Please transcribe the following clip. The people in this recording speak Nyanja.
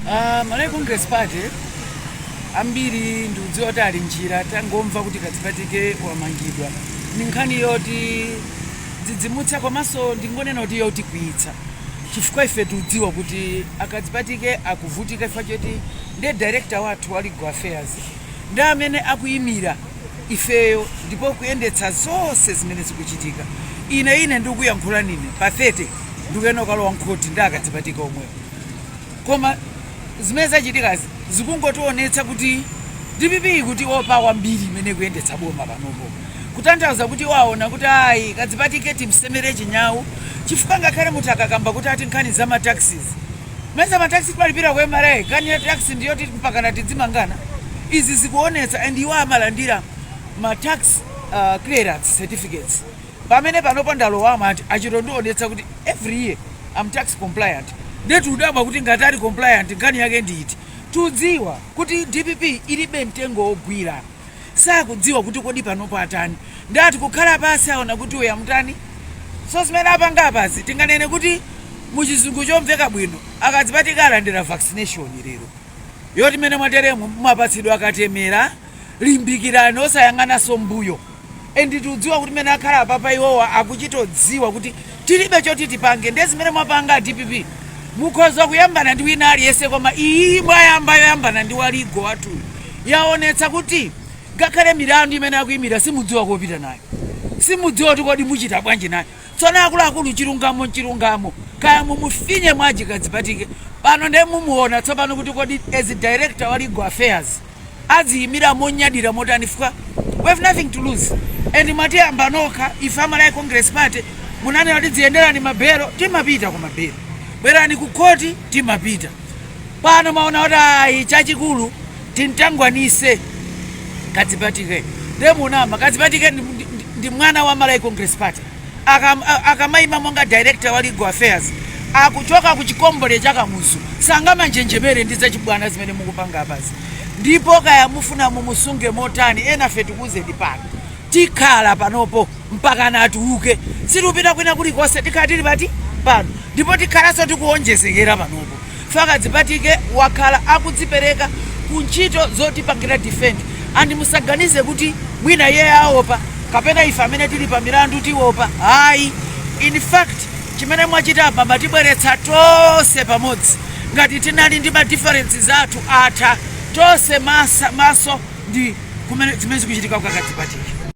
Malawi Congress Party ambiri ndikudziwa kuti ali njira, tangomva kuti Kadzipatike wamangidwa. Ni nkhani yoti dzidzimutsa, komanso ndingonena kuti yotikwiyitsa, chifukwa ife tikudziwa kuti aKadzipatike akuvutika chifukwa choti ndiye director wathu wa legal affairs, ndi amene akuyimira ifeyo ndipo kuyendetsa zonse zimene zikuchitika. Ine ndikuyankhula nine pa 30 ndikuyenda kukalowa mkhoti ndi aKadzipatike omwewo, koma zimene zachitikazi zikungotionetsa kuti DPP ikuti opa kwambiri imene kuyendetsa boma panopo, kutanthauza kuti waona kuti ayi, Kadzipatike timsemere chinyawu, chifukwa ngakhale munthu akakamba kuti ati nkhani za ma taxes, meza ma tax timalipira ku MRA, nkhani ya tax ndiyoti mpakana tidzimangana. Izi zikuonetsa, and iwo amalandira ma tax clearance certificates. Pamene panopo ndalowamo, ati achitondionetsa kuti every year am tax compliant. Ndetu udabwa kuti ngati ali compliant, nkhani yake nditi? Tudziwa kuti DPP ilibe mtengo wogwira, sakudziwa kuti kodi panopo atani. Ndati kukhala pasi aona kuti uya mutani. So zimene apanga apazi, tinganene kuti muchizungu chomveka bwino, aKadzipatike alandira vaccination lero, yoti mene mwateremo mumapatsidwa akatemera, limbikirani, osayang'ananso mbuyo. And tikudziwa kuti mene akhala apapa, iwowa akuchitodziwa kuti tilibe choti tipange. Ndiye zimene mwapanga a DPP, mukhoza kuyambana ndi wina aliyense, koma iyi mwayamba yoyambana ndi wa legal wathuyu yaonetsa kuti ngakhale milandu imene akuyimira simudziwa kopita nayo, simudziwa kuti kodi muchita bwanji nayo. Tsono akuluakulu, chilungamo nchilungamo, kaya mumufinye mwaji Kadzipatike pano, ndiye mumuona tsopano kuti kodi as director wa legal affairs adziyimira monyadira motani, fika we have nothing to lose. And mwatiyamba nokha ife aMalawi Congress Party, munanena kuti dziyenderani mabhero, timapita ku mabhero, bwerani ku khoti, timapita. Pano maona kuti ayi, chachikulu tintangwanise Kadzipatike. Ndiye munama, Kadzipatike ndi mwana wa Malawi Congress Party. Akamayima monga director wa legal affairs, akuchoka ku chikombole cha Kamuzu, sangamanjenjemere ndi zachibwana zimene mukupanga apazi. Ndipo kaya mufuna mumusunge motani, ena fe tikuwuzeni pano, tikhala panopo mpaka natuluke, sitikupita kwina kulikonse. Tikhala tili pati pano, ndipo tikhalanso tikuwonjezekera panopo. Kadzipatike wakhala akudzipereka ku ntchito zotipangira defend, and musaganize kuti mwina iye aopa kapena ife amene tili pa milandu tiopa, ayi. In fact, chimene mwachita apa, matibweretsa tonse pamodzi. Ngati tinali ndi ma differences athu, atha tonse, maso ndi kumene zimene zikuchitika kwa Kadzipatike.